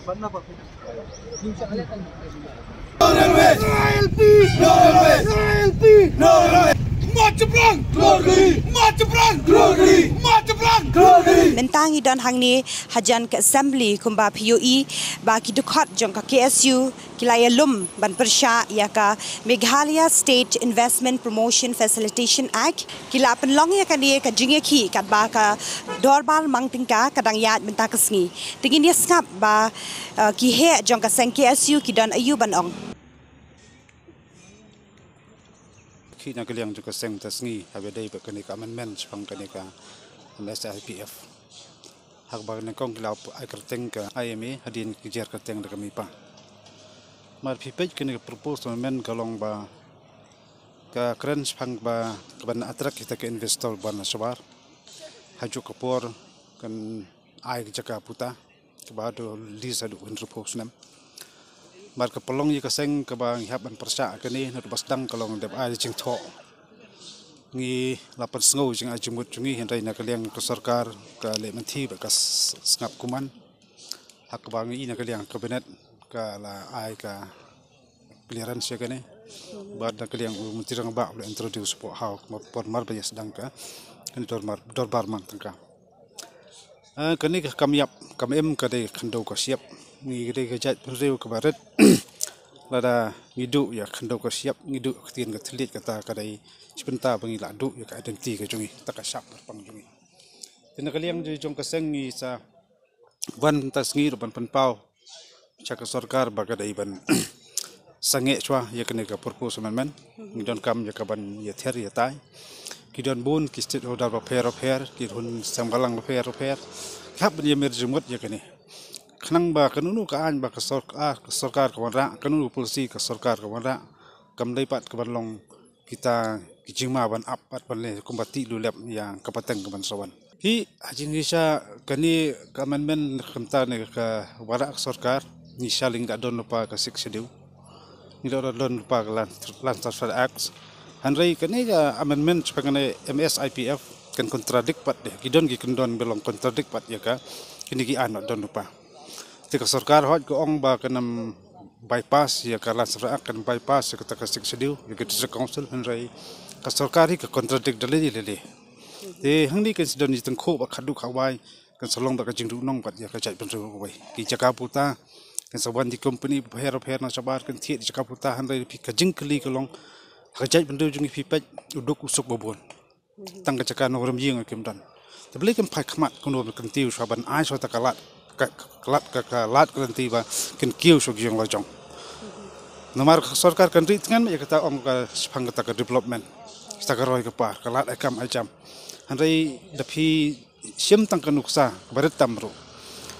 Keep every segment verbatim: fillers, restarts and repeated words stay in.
No railway! No railway! No railway! March Blanc! Glory! March Blanc! Glory! March Blanc! Glory! Mynta ngi don hangne hajan ka assembly, kumba phi ïohi ba ki dkhot jong ka K S U ki la ïalum ban pyrshah ïa ka Meghalaya State Investment Promotion Facilitation Act. Ki la pynlong ïa kane ka jingïakhih katba ka dorbar mang tyngka ka dang ïaid mynta ka sngi. Te ngin ïa sngap ba, uh, ki heh jong ka seng K S U ki don aïu ban ong. Ki na ka liang jong ka seng mynta sngi haba dei ba kane ka amendment shaphang kane ka M S I P F. Haba nyngkong ki la ai kyrteng ka I M A, hadien ki jer kyrteng da ka MIPA. Mar phi peit kane ka proposed amendment ka long ba ka kren shaphang ba ka ban attract kita ka investor ban shabar. Hajuh ka por kan ai ka jaka puta kaba haduh lease haduh hynriewphew snem. Mar ka pynlong ïa ka seng kaba ngi hap ban pyrshah kane, naduh ba sdang ka long dep ai jingthoh. Ngi la pynsngew jingai jingmut jong ngi, hynrei na ka liang ka sorkar ka leh mynthi bad ka s-, sngap kumne. Ha kaba ngi i na ka liang ka cabinet ka la ai ka clearance ïa kane. Bad na ka liang u Myntri Rangbah u la introduce hapoh haw, kumba por mar ba ïa sdang ka kane dorbar, dorbar mang tyngka. Ah, kane ka kam ïap kam im ka dei khyndew ka shyiap. Ngi ka dei ka jaitbynriew kaba rit. Lada ngi duh ïa khyndew ka shyiap, ngi duh ka ktien ka thylliej, kata ka dei shi bynta ba ngi la duh ïa ka identity ka jong ngi, kata ka shap kyrpang jong ngi. Te na ka liang jong ka seng ngi sa wan mynta sngi ruh ban pynpaw sha ka sorkar ba ka dei ban sangeh shuwa ïa kane ka proposed amendment. Ngi donkam ïa ka ban ïather ïatai. Ki don bun ki stakeholder bapher bapher, ki hun seng bhalang bapher bapher, ki hap ban ïamir jingmut ïa kane. Khnang ba kano kano ka aiñ ba ka sorkar, ka sorkar ka wanrah, kano kano ka policy ka sorkar ka wanrah, kam dei pat ka ban long kita ki jingma ban ap pat ban leh kumba tih lulep ïa ka pateng ka ban sa wan. Hi, ha jingshisha kane ka amendment kumta ne ka wanrah ka sorkar, ngi sha ngi la don lypa ka Sixth Schedule, ngi la don lypa ka Land, Land Transfer Act. Hynrei kane ka amendment shaphang kane M S I P F kan contradict pat de, ki don ki kyndon ba long contradict pat ïa ka, kine ki aiñ la don lypa. Te ka sorkar hooid ka ong ba kan ym bypass ïa ka Land Survey Act, kan bypass ïa kata ka Sixth Schedule, ïa ka District Council, hynrei ka sorkar hi ka contradict da lade lade. Te hangne kan sa don jingsngewthuh ba khadduh khawai, kan sa long ba ka jingduhnong bad ïa ka jaitbynriew kawei. Ki jaka puta kan sa wan ki company bapher bapher na shabar kan thied jaka puta, hynrei phi ka jingkylli ka long ha ka jaitbynriew jong ngi phi peit u duk u suk ba bun. Tang ka jaka nongrim ïing kim don. Te balei kim phai khmat kumno ban kyntiew shuwa ban ai shuwa ta ka lad, ka, ka lad, ka, ka lad ka lynti ba kin kiew shuwa ki ïing la jong. Namar ka sorkar kan ri tngen ïa kata ong ka shaphang kata ka development. Kata ka roi ka par, ka lad ai kam ai jam. Hynrei da phi shim tang ka nuksa kaba rit tam ruh.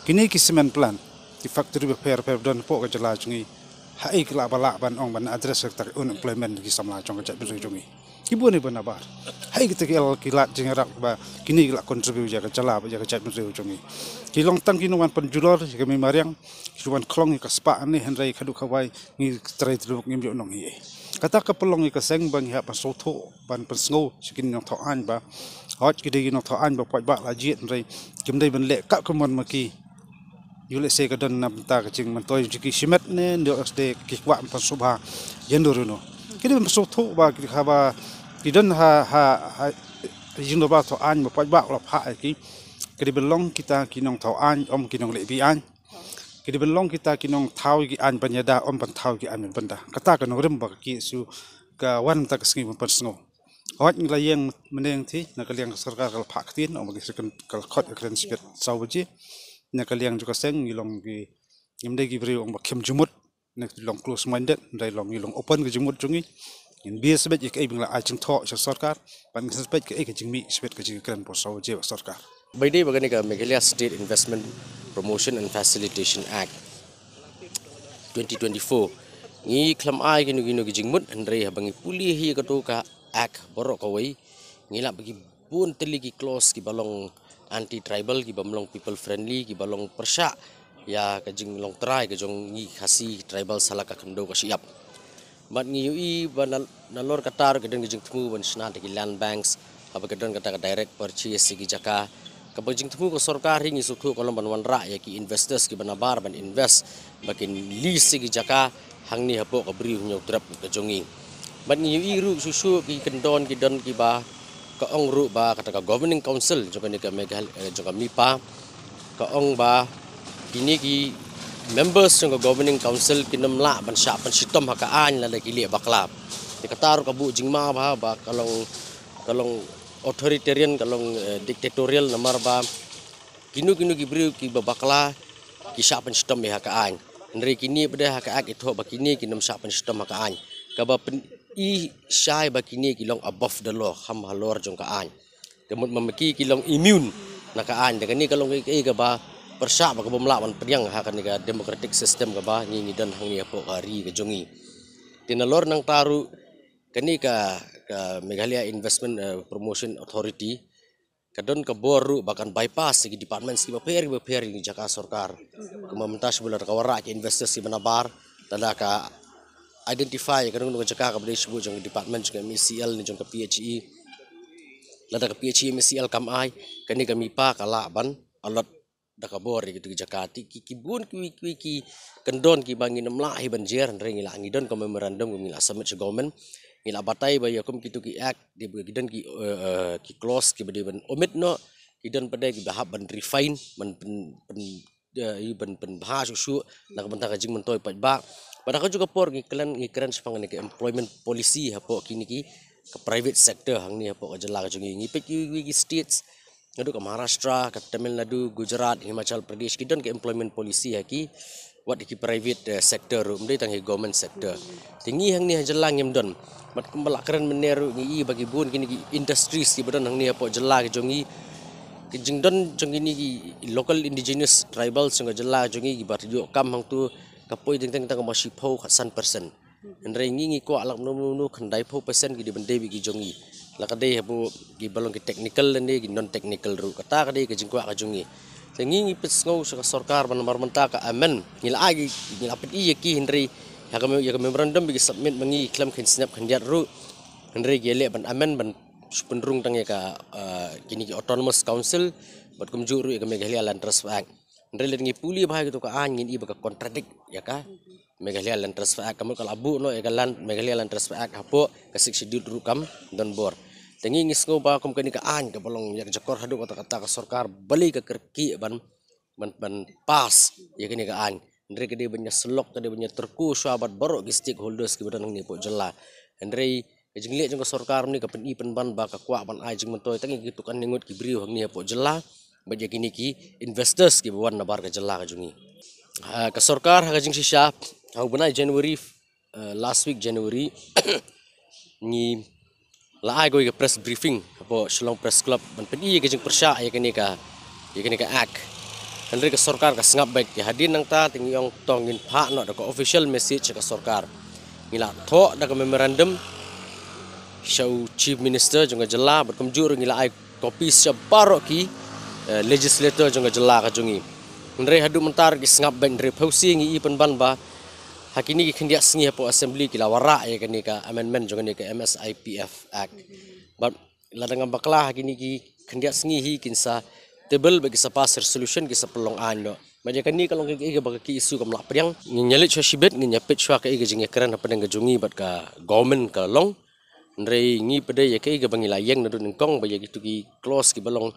Kine ki cement plant, ki factory bapher bapher don hapoh ka jylla jong ngi. Haei ki lah ba lah ban ong ban address kata ka unemployment ki samla jong ka jaitbynriew jong ngi. Ki bun hi bun nabar. Haei kita ki lad jingïarap ba kine ki lah contribute ïa ka jylla bad ïa ka jaitbynriew jong ngi. Ki long tang ki nongwan pynjulor ïa ka mei mariang, ki wan khlong ïa ka spah ne, hynrei khadduh khawai ngi trei tyrwa ngim ïoh nonghikai. Kata ka pynlong ïa ka seng ba ngi hap ban sngewthuh ban pynsngew sha ki nongthaw aiñ ba hooid ki dei ki nongthaw aiñ ba paidbah la jied, hynrei kim dei ban leh ka kumon ma ki. Ïoh lehse ka don na bynta ka jingmyntoi jong ki shimet ne, ne lehse ki kwah ban pynsngewbha ïano ïano. Ki dei ban pynsngewthuh ba ki haba ki don ha, ha, ha jingdorbar thaw aiñ ba paidbah la phah ïa ki. Ki dei ban long kita ki nongthaw aiñ, ym ki nongleh beiñ aiñ. Ki dei ban long kita ki nongthaw ki aiñ ban ïada, ym ban thaw ki aiñ ban bynda. Kata ka nongrim ba ka K S U ka wan mynta ka sngi ban pynsngew. Hooid ngi la ïeng mynne ïeng thi, na ka liang ka sorkar ka la phah ktien, ong ba ki sa kren, ka la khot ka kren shiphew saw baje. Na ka liang jong ka seng ngi long ki, ngim dei ki briew ong ba khim jingmut, ne ki long close minded, hynrei long ngi long open ka jingmut jong ngi. Ngin bishbet ïa kaei ba ngi la ai jingthoh sha sorkar, bad ngin bishbet kaei ka jingmih shiphew ka jingkren phew saw baje bad sorkar. Ba dei ba kane ka Meghalaya State Investment Promotion and Facilitation Act twenty twenty-four. Ngi khlem ai kino kino ki jingmut, hynrei haba ngi pule hi kato ka Act baroh kawei, ngi lap ba ki bun tylli ki clause kiba long anti tribal, kiba ym long people friendly, kiba long pyrshah ïa ka jinglong trai ka jong ngi Khasi tribal sha la ka khyndew ka shyiap. Bad ngi ïohi ba na, nalor kata ruh ka don ka jingthmu ban shna da ki land banks, haba ka don kata ka direct purchase ïa ki jaka, Kaba jingthmu ka sorkar hi ngi sngewthuh ka long ban wanrah ïa ki investors kiba nabar ban invest ba kin lease ïa ki jaka hangne hapoh ka Bri u Hynñiewtrep ka jong ngi. Bad ngi ïohi ruh shuh shuh ki kyndon ki don kiba ka ong ruh ba kata ka governing council jong kane ka Meghal-, eh, jong ka MIPA ka ong ba kine ki members jong ka governing council kin ym lah ban shah pynshitom ha ka aiñ lada ki leh bakla. Te kata ruh ka buh jingma bha ba ka long, ka long authoritarian, ka long, eh, dictatorial, namar ba kino kino ki briew kiba bakla ki shah pynshitom ïa ha ka aiñ. Hynrei kine pat de ha ka Act i thoh ba kine kin ym shah pynshitom ha ka aiñ. Kaba pyni shai ba kine ki long above the law, kham halor jong ka aiñ. Te mut ma ki ki long immune na ka aiñ, te kane ka long kaei kaei kaba pyrshah ba ka bym lah ban pdiang ha kane ka democratic system kaba ngi ngi don hangne hapoh ka ri ka jong ngi. Te nalor nangta ruh kane ka, ka Meghalaya Investment, eh, Promotion Authority ka don ka bor ruh ba kan bypass ïa ki departments kiba pher kiba pher ïa ki jaka sorkar. Kumba mynta shibun lada ka wanrah ki investors kiba nabar, lada ka identify ïa kano kano ka jaka kaba dei shibun jong ka department jong ka M E C L ne jong ka P H E. Lada ka P H E M E C L kam ai, kane ka MIPA ka lah ban allot da ka bor ïa kitu ki jaka. Te ki, ki bun ki, ki, ki kyndon kiba ngin ym lah hi ban jer, hynrei ngi lah, ngi don ka memorandum ngi lah submit sha government. Ngi lah batai ba ïa kum kitu ki Act dei ba ki don ki, eh, eh, ki clause kiba dei ban omit noh, ki don pat de kiba hap ban refine, ban pyn, pyn, eh, i ban pynbha shuh shuh na ka bynta ka jingmyntoi paidbah. Bad ha kajuh ka por ngi kren, ngi kren shaphang kane ka employment policy hapoh kine ki, ka private sector hangne hapoh ka jylla ka jong ngi. Ngi peit kiwei kiwei ki states, naduh ka Maharashtra, ka Tamil Nadu, Gujarat, Himachal Pradesh, ki don ka employment policy ha ki, wat ki private, eh, sector ruh, ym dei tang hi government sector. Te ngi hangne ha jylla ngim don. Bad kumba la kren mynne ruh ngi i ba ki bun kine ki industries kiba don hangne hapoh jylla ka jong ngi. Ki jingdon jong kine ki local indigenous tribals jong ka jylla ka jong ngi kiba ïoh kam hangtu ka poi teng teng tang kumba shiphew khatsan percent. Hynrei ngi ngi kwah lak mano mano khyndaiphew percent ki dei ban dei bad ki jong ngi. La ka dei haba kiba long ki technical lane ki non technical ruh. Kata ka dei ka jingkwah ka jong ngi. Te ngi ngi pynsngew sha ka sorkar ba namar mynta ka amend. Ngi la ai ki, ngi la pyni ïa ki hynrei ha ka mem-, ïa ka memorandum ba ki submit ma ngi khlem khyndiat snep khyndiat ruh. Hynrei ki leh ban amend ban shu pynrung tang ïa ka, eh, kine ki autonomous council bad kumjuh ruh ïa ka Meghalaya Land Transfer Act. Hynrei lada ngi pule bha ïa kito ka aiñ ngin i ba ka contradict ïa ka Meghalaya Land Transfer Act, ka mut ka la buh noh ïa ka land, Meghalaya Land Transfer Act hapoh ka Sixth Schedule ruh kam don bor. Te ngi ngi sngew ba kum kane ka aiñ kaba long ïa ka jakor haduh katta katta ka sorkar balei ka kyrkieh ban, ban, ban pass ïa kane ka aiñ. Hynrei ka dei ban ïa syllok, ka dei ban ïa tyrko shuwa bad baroh ki stakeholders kiba don hangne hapoh jylla. Hynrei ka jingleh jong ka sorkar mynne ka pyni pynban ba ka kwah ban ai jingmyntoi tang ïa kito katne ngut ki briew hangne hapoh jylla bad ïa kine ki investors kiba wan nabar ka jylla ka jong ngi. Ah, ka sorkar ha ka jingshisha ha u bnai January, eh, last week January, ngi la ai kawei ka press briefing hapoh Shillong Press Club ban pyni ïa ka jingpyrshah ïa kane ka, ïa kane ka Act. Hynrei ka sorkar ka sngap beit. Te hadien nangta te ngi ong to ngin phah noh da ka official message sha ka sorkar. Ngi la thoh da ka memorandum sha u Chief Minister jong ka jylla bad kumjuh ruh ngi la ai copies sha baroh ki, eh, legislator jong ka jylla ka jong ngi. Hynrei haduh mynta ruh ki sngap beit. Hynrei phewse ngi i pynban ba ha kine ki khyndiat sngi hapoh Assembly ki la wanrah ïa kane ka amendment jong kane ka M S I P F Act. Bad lada ngam bakla ha kine ki khyndiat sngi hi kin sa table bad ki sa pass resolution, ki sa pynlong aiñ noh. Bad ïa kane ka long kaei kaba ka K S U kam lah pdiang. Ngin ïa leit shuwa shibit, ngin ïa peit shuwa kaei ka jingïakren hapdeng ka jong ngi bad ka government ka long. Hynrei ngi pat de ïa kaei kaba ngi la ïeng naduh nyngkong ba ïa kito ki clause kiba long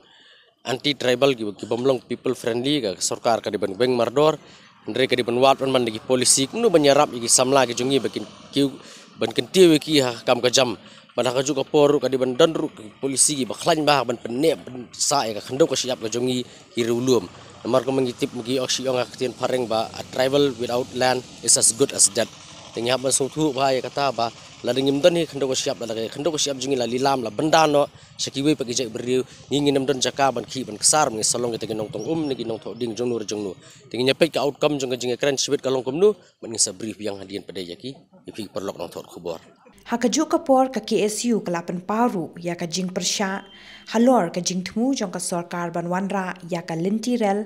anti tribal, kiba, ki bym long people friendly, ka sorkar ka dei ban weng mardor. Hynrei ka dei ban wad pynban da ki policy kumno ban ïarap ïa ki samla ki jong ngi ba kin kiew, ban kyntiew ïa ki ha ka kam ka jam. Bad ha kajuh ka por ruh ka dei ban don ruh ki policy kiba khlaiñ bha ban pynneh pynsah ïa ka khyndew ka shyiap ka jong ngi ki riewlum. Namar kumba ngi tip, ngi ong, shi ong ha ka ktien phareng ba a tribal without land is as good as dead. Te ngi hap ban sngewthuh bha ïa kata ba lada ngim don hi khyndew ka shyiap, lada ka khyndew ka shyiap jong ngi la lilam, la bynda noh sha kiwei pat ki jaitbynriew, ngi ngin ym don jaka ban khih ban ksar, ban ngin sa long kita ki nongtong um ne ki nongthoh dieng jong no re jong no. Te ngin ïa peit ka outcome jong ka jingïakren shibit ka long kumno, bad ngin sa brief biang hadien pat de ïa ki, ïa phi ki paralok nongthoh khubor. Ha kajuh ka por ka K S U ka la pynpaw ruh ïa ka jingpyrshah halor ka jingthmu jong ka sorkar ban wanrah ïa ka lynti rel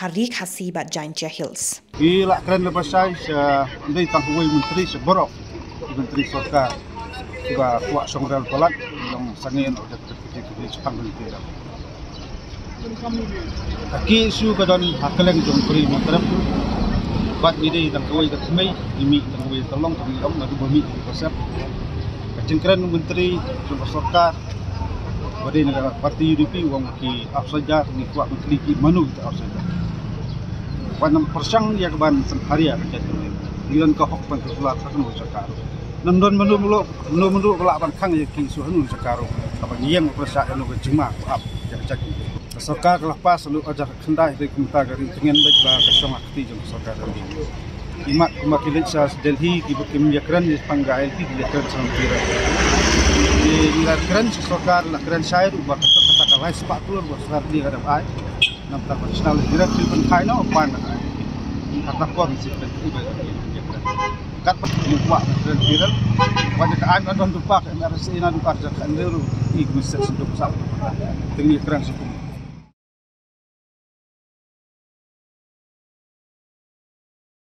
ha Ri Khasi bad Jaintia Hills. Ki la kren lypa shai sha, ym dei tang kawei myntri, sha baroh ki myntri sorkar kiba kwah shong rel palat, long sangeh noh ïa ka jingkyrkieh shaphang ka lynti rel. Ka ki issue ka don ha kylleng jong ka ri Myntrep. Bad ngi dei tang kawei ka thymmei, ngi mih tang kawei ka long, tang ngi ong naduh ba mih ka sep. Ka jingkren u myntri jong ka sorkar ba dei na ka parti U D P u ong ki outsider, ngi kwah ban kylli ki mano kita outsider. Ban ym pyrshang ïa ka ban pynpharia ka jaitbynriew. Ngi don ka hok ban kyrkhu lad ha kano ka jaka ruh. Ym don mano mano, mano mano ba lah ban khang ïa ki issue ha kano ka jaka ruh. Kaba ngi ïeng ban pyrshah ïa kano ka jingma ba ap ïa ka jaitbynriew. Ka sorkar ka la pass haduh arhajar khyndai, hynrei kumta ka ri tngen beit ba ka shong ha kti jong ka sorkar ka ri. Imat kumba ki leit sha Delhi, ki ba kim ïakren shaphang ka I L P, ki ïakren sha Delhi. Ki la kren sha sorkar, la kren shai ruh ba kata kata ka lai spah klur ba sorkar India ka dep ai. Namar ba national grid ki pynkhai noh ban ai. Kata por ngi sih pynkhai ba ïakren. Kat pat ngi kwah kren kiran. Wat ka ai na don dupak M R S A na dupak jak kan leru i kumse senduk sap. Teng ïakren sha